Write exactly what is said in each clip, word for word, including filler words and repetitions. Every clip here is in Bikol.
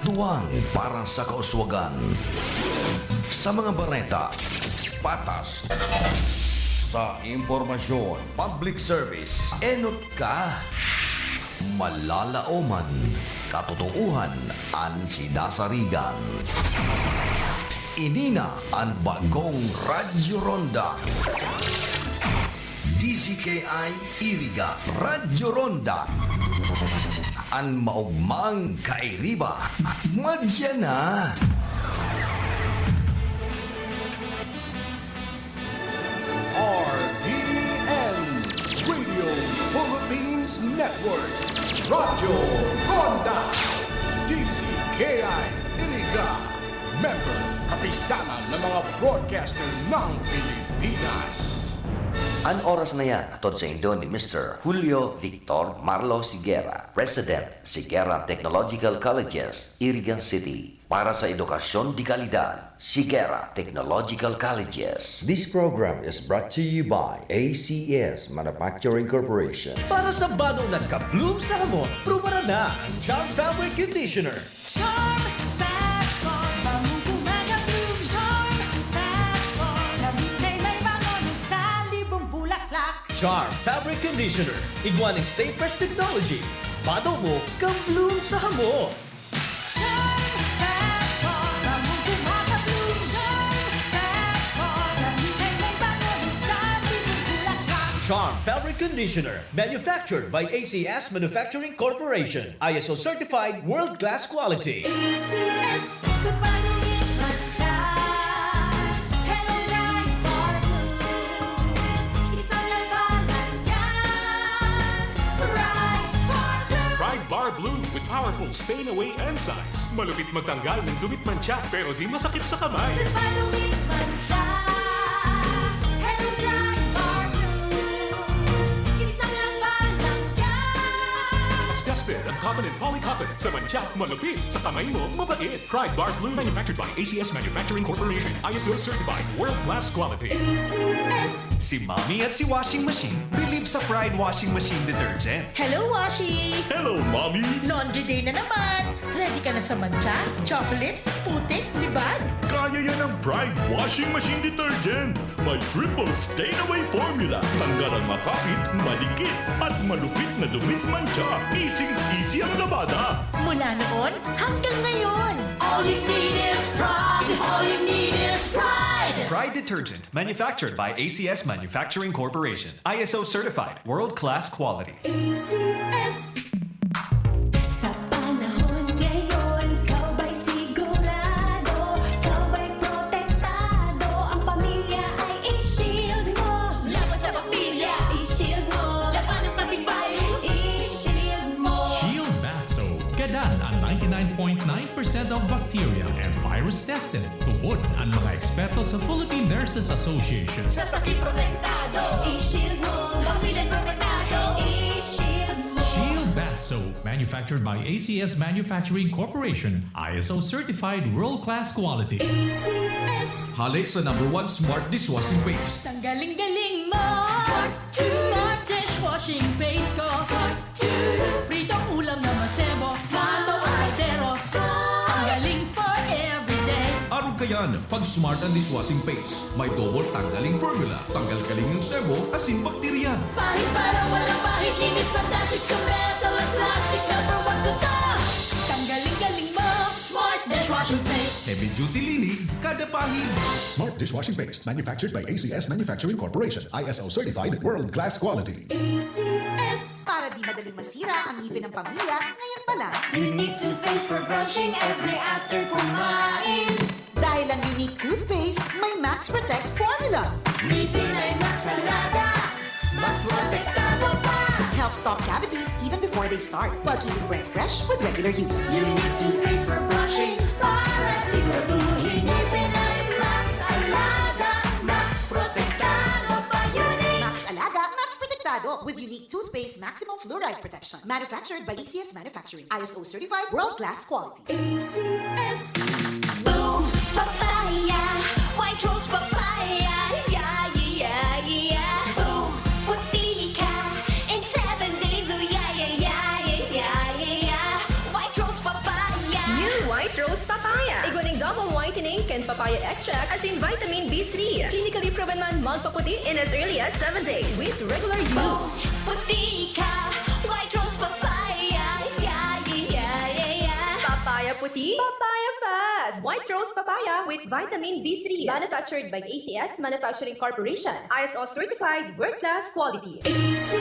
Tuwang para sa kauswagan. Sa mga bareta, patas. Sa impormasyon, public service, enot ka. Malalaoman, katotoohan an sinasarigan. Ini na an bagong Radyo Ronda. D Z K I Iriga, Radyo Ronda. An maogmang kairiba, madya na. R P N, Radio Philippines Network, Radyo Ronda, D Z K I Iriga, member, kapisanan ng mga broadcaster ng Pilipinas. An oras na yan, hatod saindo ni Mister Julio Victor Marlo Sigera, President, Sigera Technological Colleges, Irigan City. Para sa edukasyon de kalidad, Sigera Technological Colleges. This program is brought to you by A C S Manufacturing Corporation. Para sa badong nagka-bloom sa hamot, prubaran na ang Charm Fabric Conditioner. Charm Fab for bangong gumagabloom. Charm Fab for lamig na may bango ng salibong bulaklak. Charm Fabric Conditioner, igwa ning Stay Fresh Technology. Bado mo, ka-bloom sa hamot. Charm Fab for bangong gumagabloom. Charm Fab for lamig na may bango ng salibong bulaklak. Charm Fabric Conditioner, manufactured by A C S Manufacturing Corporation. I S O certified, world-class quality. A C S, goodbye to it, mantsa. Hello, Pride Bar Blue. Isang labanan yan. Pride Bar Blue. Pride Bar Blue with powerful stain away enzymes. Malupit magtanggal ng dumi at mantsa, pero di masakit sa kamay. Goodbye to it, mantsa. Hello, Pride Bar Blue. Isang labanan yan. Disgusted ang cotton and polycotton. Sa mantsa, malupit. Sa kamay mo, mabait. Pride Bar Blue, manufactured by A C S Manufacturing Corporation. I S O certified, world-class quality. A C S. Si Mommy at si Washing Machine believe sa Pride Washing Machine Detergent. Hello, Washi! Hello, Mommy! Laundry day na naman! Ready ka na sa mantsa, chocolate, putik, libag? Kaya yan ng Pride Washing Machine Detergent! May triple stain away formula. Tanggal ang makapit, madikit, at malupit na dumi at mantsa. Easy-easy ang labada. Mula noon hanggang ngayon. All you need is Pride. All you need is Pride. Pride Detergent, manufactured by A C S Manufacturing Corporation. I S O certified, world-class quality. A C S. Sa panahon ngayon, ikaw ba'y sigurado? Ikaw ba'y protektado? Ang pamilya ay i-shield mo. Laban sa bakterya, i-shield mo. Laban ng pati virus, i-shield mo. Shield Bath Soap. Gadan ang ninety-nine point nine percent of bacteria and virus tested. Tubod an mga eksperto sa Philippine Nurses Association. Sa sakit protektado, i-shield mo. Pamilya protektado, i-shield mo. Shield Bath Soap, manufactured by A C S Manufacturing Corporation, I S O certified, world-class quality. A C S. Hale sa number one smart dishwashing paste. Ang galing-galing mo! Smart! Smart dishwashing paste ko! Smart! Pritong ulam na masebo, smart o kaldero, smart. Ang galing for everyday. Arog kayan, pag smart ang dishwashing paste. May double tanggaling formula. Tanggal galing ang sebo, asin bakterya. Pahid para walang pahid, linis fantastic sa metal at plastic. Number one ko to. Tanggaling galing mo, smart dishwashing paste. Heavy duty linig, kada pahid. Smart dishwashing paste, manufactured by A C S Manufacturing Corporation. I S O certified, world class quality. A C S. Para di madaling masira ang ngipin ng pamilya, ngayon pa lang. Unique toothpaste for brushing every after kumain. Dahil ang Unique toothpaste, may Max Protect formula. Ngipin ay Max Alaga, Max Protektado pa. Help stop cavities even before they start, while keeping breath fresh with regular use. Unique toothpaste for brushing para siguraduhin ngipin ay Max Alaga, Max Protektado pa. Unique. Max Alaga, Max Protektado with Unique Toothpaste Maximum Fluoride Protection. Manufactured by A C S Manufacturing. I S O certified, world class quality. A C S. Boom Papaya, White Rose Papaya, yeah, yeah, yeah, yeah. Boom, puti ka in seven days, oh yeah, yeah, yeah, yeah, yeah, yeah, yeah. White Rose Papaya. New White Rose Papaya. Igwa ning double whitening kan papaya extract asin vitamin B three. Clinically proven man magpaputi in as early as seven days with regular use. Puti ka, White Rose Papaya. Yeah, yeah, yeah, yeah, yeah. Papaya puti, papaya fast. White Rose Papaya with vitamin B three. Manufactured by A C S Manufacturing Corporation. I S O certified, world-class quality. A C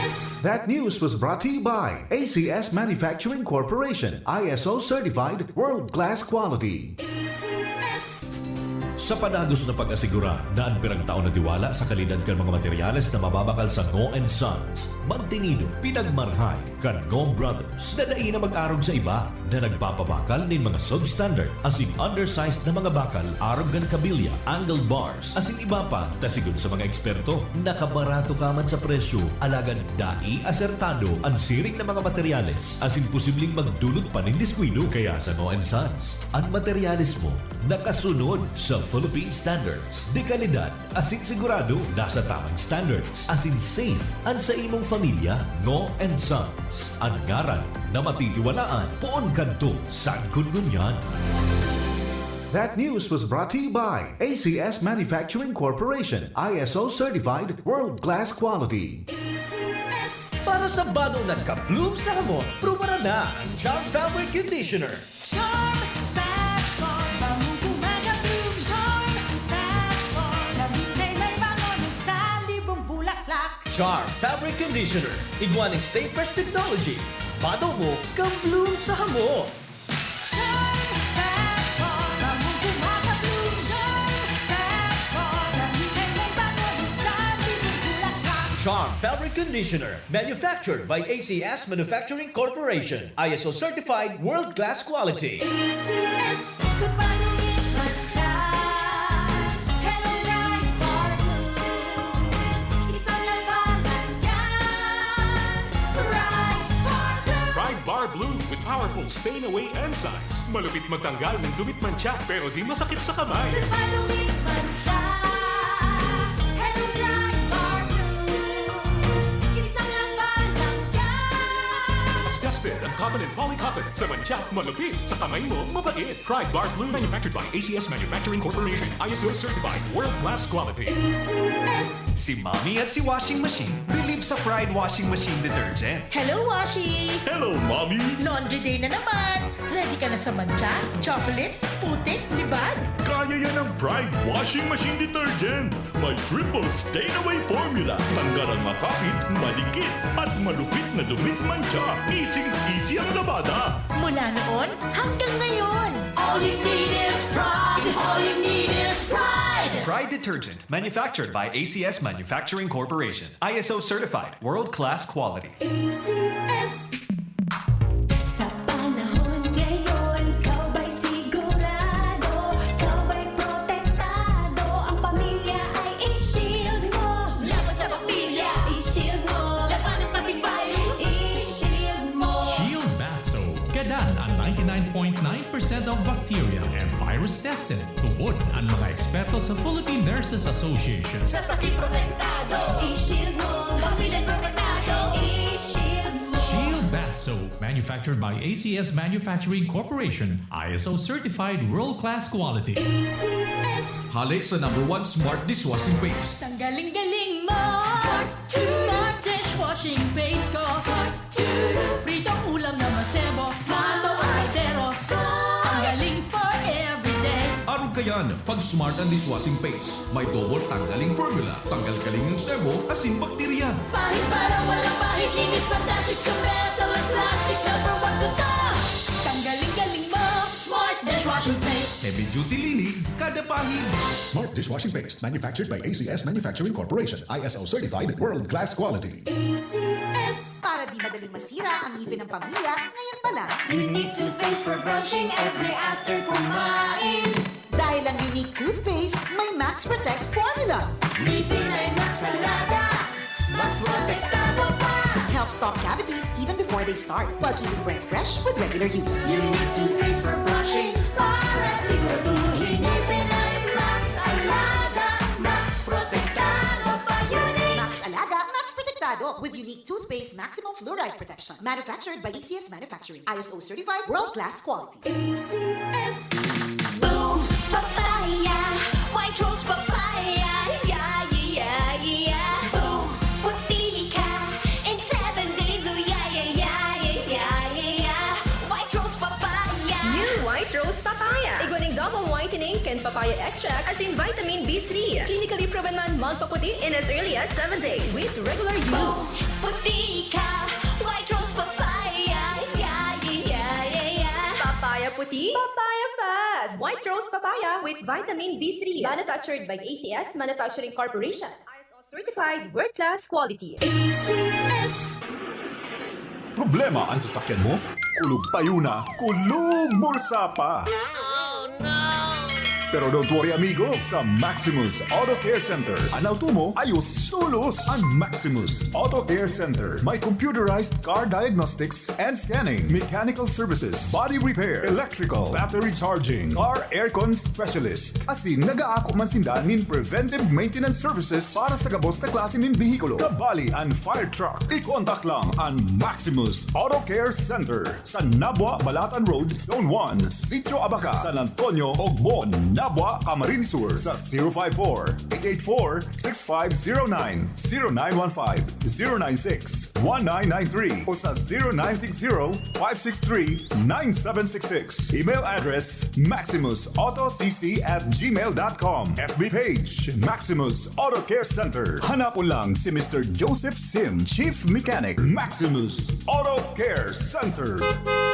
S. That news was brought to you by A C S Manufacturing Corporation, I S O certified, world-class quality. A C S. Sa padagos na pag-asigura na an pirang taon na tiwala sa kalidad kan mga materyales na mababakal sa Ngo and Sons, magtinido, pinagmarhay kan Ngo Brothers na dai na mag-arog sa iba na nagpapabakal nin mga substandard asin undersized na mga bakal arog kan kabilya, angled bars, asin iba pa, ta sigon sa mga eksperto, nakabarato ka man sa presyo, alagad dai asertado an siring na mga materyales, asin posibleng magdulot pa nin diskuido. Kaya sa Ngo and Sons, an materyales mo nakasunod sa Philippine standards de kalidad, asin sigurado nasa tamang standards, asin safe an sa imong pamilya. Ngo and Sons, an ngaran na matitiwalaan poon kadto sagkod ngunyan. That news was brought to you by A C S Manufacturing Corporation, I S O certified, world-class quality. A C S. Para sa bado na ka-bloom sa hamot, prubaran na ang Charm Fabric Conditioner. Charm Fab for bangong gumagabloom. Charm Fab for lamig na may bango ng salibong bulaklak. Charm Fabric Conditioner. Igwa ning Stay Fresh Technology. Bado mo, ka-bloom sa hamot. Charm Fab for bangong gumagabloom. Charm Fab for lamig na may bango ng salibong bulaklak. Charm Fabric Conditioner. Manufactured by A C S Manufacturing Corporation. I S O certified, world-class quality. A C S. Goodbye to me, Pride Bar Blue. Isa na ba lang yan? Pride Bar Blue. Pride Bar Blue with powerful stain away enzymes. Malupit magtanggal ng dumi at mantsa, pero di masakit sa kamay. Goodbye to me, Pride Bar Blue. Isa na ba lang yan? Disgusted ang cotton and polycotton. Sa mantsa, malupit. Sa kamay mo, mabait. Pride Bar Blue, manufactured by A C S Manufacturing Corporation. I S O certified, world-class quality. A C S. Si Mommy at si Washing Machine believe sa Pride Washing Machine Detergent. Hello, Washi! Hello, Mommy! Laundry day na naman! Ready ka na sa mantsa, chocolate, putik, libag? Kaya yan ng Pride Washing Machine Detergent. May triple stain away formula. Tanggal ang makapit, madikit, at malupit na dumi at mantsa. Easy-easy ang labada. Mula noon hanggang ngayon. All you need is Pride. All you need is Pride. Pride Detergent, manufactured by A C S Manufacturing Corporation. I S O certified, world-class quality. A C S. Sa panahon ngayon, ikaw ba'y sigurado? Ikaw ba'y protektado? Ang pamilya ay i-shield mo. Laban sa bakterya, i-shield mo. Labanan pati virus, i-shield mo. Shield Bath Soap. Gadan ang ninety-nine point nine percent of bacteria and virus tested. Tubod an mga eksperto sa Philippine Nurses Association. Sa sakit protektado, i-shield mo. Pamilya protektado, i-shield mo. Shield Bath Soap, manufactured by A C S Manufacturing Corporation, I S O certified, world-class quality. A C S. Hale sa number one smart dishwashing paste. Tanggaling-galing mo. Smart. Smart dishwashing paste ko. Smart. Pritong ulam na masebo. Smart. Plato, kaldero. Smart. Tanggaling for everyday. Arog kayan, pag Smart ang dishwashing paste. May double tanggaling formula. Tanggal galing ang sebo, asin bakterya. Pahid para walang pahid, linis fantastic sa metal at plastic. Number one ko to. Tanggaling-galing mo. Smart dishwashing paste. Heavy duty linis, kada pahid. Smart dishwashing paste, manufactured by A C S Manufacturing Corporation, I S O certified, world-class quality. A C S. Para di madaling masira ang ngipin ng pamilya, ngayon pa lang. You need toothpaste for brushing every after kumain. Dahil ang Unique Toothpaste may Max Protect Formula. Ngipin ay Max Alaga, Max Protektado pa. Help stop cavities even before they start, while keeping breath fresh with regular use. Unique Toothpaste for brushing, para siguraduhin ngipin ay Max Alaga, Max Protektado pa. Unique. Max Alaga, Max Protektado. with unique toothpaste maximum fluoride protection. Manufactured by A C S Manufacturing. I S O certified, world-class quality. A C S. Boom! Papaya! White Rose Papaya! Yeah, yeah, yeah, yeah! Boom! Puti ka in seven days! Oh, yeah, yeah, yeah, yeah, yeah, yeah! White Rose Papaya! New White Rose Papaya. Igwa ning double whitening kan papaya extract asin vitamin B three. Clinically proven man magpaputi in as early as seven days with regular use. Puti ka! White Rose Papaya! Yeah, yeah, yeah, yeah, yeah! Papaya puti, papaya fast. White Rose Papaya with vitamin B three. Manufactured by A C S Manufacturing Corporation. I S O certified, world-class quality. A C S. Problema an sasakyan mo? Kulog payo na, kulog bulsa pa! Pero don't worry amigo, sa Maximus Auto Care Center, an auto mo ayos tolos! An Maximus Auto Care Center may computerized car diagnostics and scanning, mechanical services, body repair, electrical, battery charging, car aircon specialist. Asin nagaako man sinda nin preventive maintenance services para sa gabos na klase nin behikulo, kabali an fire truck. I-contact lang an Maximus Auto Care Center sa Nabua Balatan Road, Zone one, Sitio Abaca, San Antonio, Ogmon, Nabua, Camarines Sur sa zero five four, eight eight four, six five zero nine, zero nine one five, zero nine six, one nine nine three o sa zero nine six zero, five six three, nine seven six six. Email address, maximus auto c c at gmail dot com. F B page, Maximus Auto Care Center. Hanapon lang si Mister Joseph Sim, Chief Mechanic, Maximus Auto Care Center.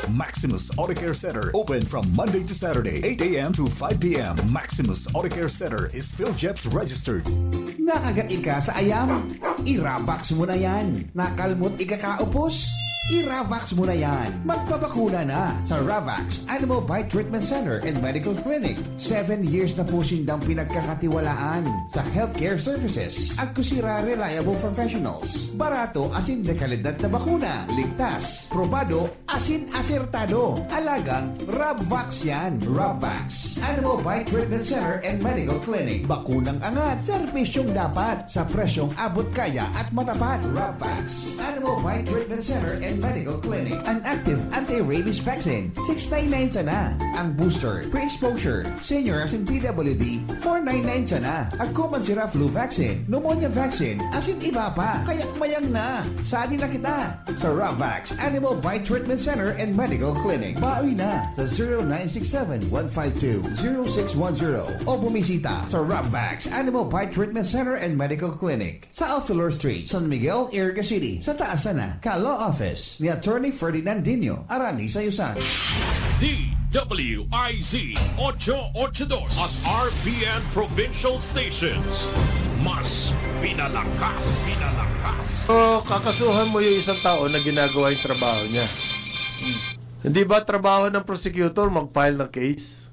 Maximus Auto Care Center, open from Monday to Saturday, eight a.m. to five p.m. Maximus Auto Care Center is PhilGEPS registered. Nakagat ka sa ayam? I-Ravax mo na yan. Nakalmot ikakaupos? I-Ravax mo na yan. Magpabakuna na sa Ravax Animal Bite Treatment Center and Medical Clinic. Seven years na po sindang pinagkakatiwalaan sa healthcare services. Agko sira reliable professionals. Barato asin dekalidad na bakuna. Ligtas, probado, asin asertado. Alagang Rabvax yan. Rabvax. Animal Bite Treatment Center and Medical Clinic. Bakunang angat, serbisyong dapat, sa presyong abot kaya at matapat. Rabvax. Animal Bite Treatment Center and Medical Clinic. An active anti-rabies vaccine, six nine nine sana. Ang booster, pre-exposure, senior asin P W D, four nine nine sana. Agko man sira flu vaccine, pneumonia vaccine, asin iba pa. Kaya mayang na. Sadi na kita. Sa Ravax Animal Bite Treatment Center and Medical Clinic. Baoy na sa zero nine six seven, one five two, zero six one zero o bumisita sa Ravax Animal Bite Treatment Center and Medical Clinic sa Alfilor Street, San Miguel, Iriga City, sa taas sana ka Law Office ni Attorney Ferdinand Dino, Arani Sayusan. D W I Z ocho ocho dos at R P N Provincial Stations. Mas pinalakas, pinalakas. So, kakasuhan mo yung isang tao na ginagawa yung trabaho niya. Hindi ba trabaho ng prosecutor mag-file ng case?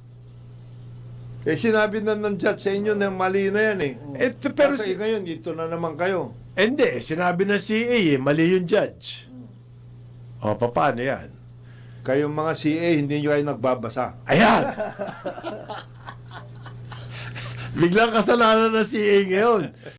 Eh, sinabi na ng judge sa inyo na mali na yan eh. Eh, t- pero Nasa si- ngayon, dito na naman kayo. Eh, hindi, sinabi ng C A eh, mali yung judge. O, paano yan? Kayong mga C A, hindi nyo kayo nagbabasa. Ayan! Biglang kasalanan ng C A ngayon.